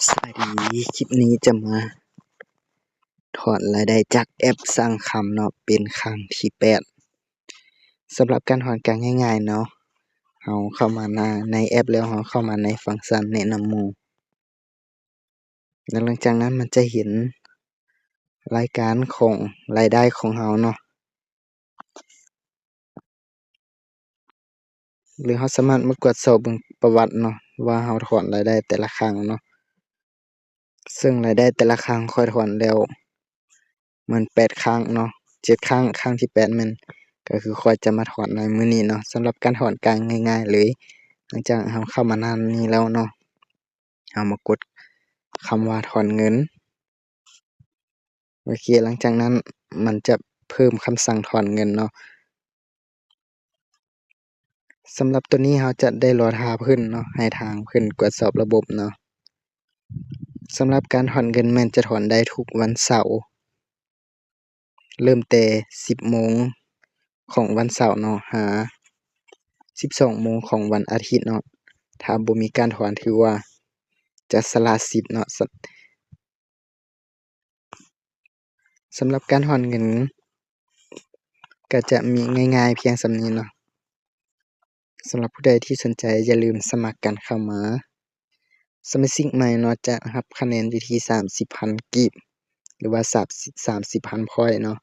ສະບາຍດີ ຄລິບນີ້ຈະມາຖອນລາຍໄດ້ຈາກແອັບສ້າງຄຳເນາະ ເປັນຄັ້ງທີແປດ. ສຳລັບການຖອນການງ່າຍໆເນາະ ເຮົາເຂົ້າມາໃນແອັບແລ້ວ ເຮົາເຂົ້າມາໃນຟັງຊັນແນະນຳໝູ່ ແລ້ວຫຼັງຈາກນັ້ນມັນຈະເຫັນລາຍການຂອງລາຍໄດ້ຂອງເຮົາເນາະ. ຫຼືເຮົາສາມາດມາກວດສອບເບິ່ງປະຫວັດເນາະ ວ່າເຮົາຖອນລາຍໄດ້ແຕ່ລະຄັ້ງເນາະ ເຊິ່ງລາຍໄດ້ແຕ່ລະຄັ້ງຂ້ອຍຖອນແລ້ວແມ່ນແປດຄັ້ງເນາະ ເຈັດຄັ້ງ ຄັ້ງທີແປດແມ່ນ ກໍຄືຂ້ອຍຈະມາຖອນໃນມື້ນີ້ເນາະ. ສຳລັບການຖອນການງ່າຍໆເລີຍ ຫຼັງຈາກເຮົາເຂົ້າມາໜ້ານີ້ແລ້ວເນາະ ເຮົາມາກົດຄຳວ່າຖອນເງິນ. ໂອເຄ ຫຼັງຈາກນັ້ນມັນຈະເພີ່ມຄຳສັ່ງຖອນເງິນເນາະ. ສຳລັບໂຕນີ້ເຮົາຈະໄດ້ລໍຖ້າເພິ່ນເນາະ ໃຫ້ທາງເພິ່ນກວດສອບລະບົບເນາະ. ສຳລັບການຖອນເງິນແມ່ນຈະຖອນໄດ້ທຸກວັນເສົາ ເລີ່ມແຕ່ສິບໂມງຂອງວັນເສົາເນາະ ຫາສິບສອງໂມງຂອງວັນອາທິດເນາະ. ຖ້າບໍ່ມີການຖອນຖືວ່າຈະສະຫຼະສິດເນາະ. ສຳລັບການຖອນເງິນກໍຈະມີງ່າຍໆພຽງສ່ຳນີ້ເນາະ. ສຳລັບຜູ້ໃດທີ່ສົນໃຈ ຢ່າລືມສະໝັກກັນເຂົ້າມາ. ສະມາຊິກໃໝ່ເນາະ ຈະຮັບຄະແນນຢູ່ທີ່ສາມສິບພັນກີບ ຫຼືວ່າສາມສິບພັນພອຍເນາະ.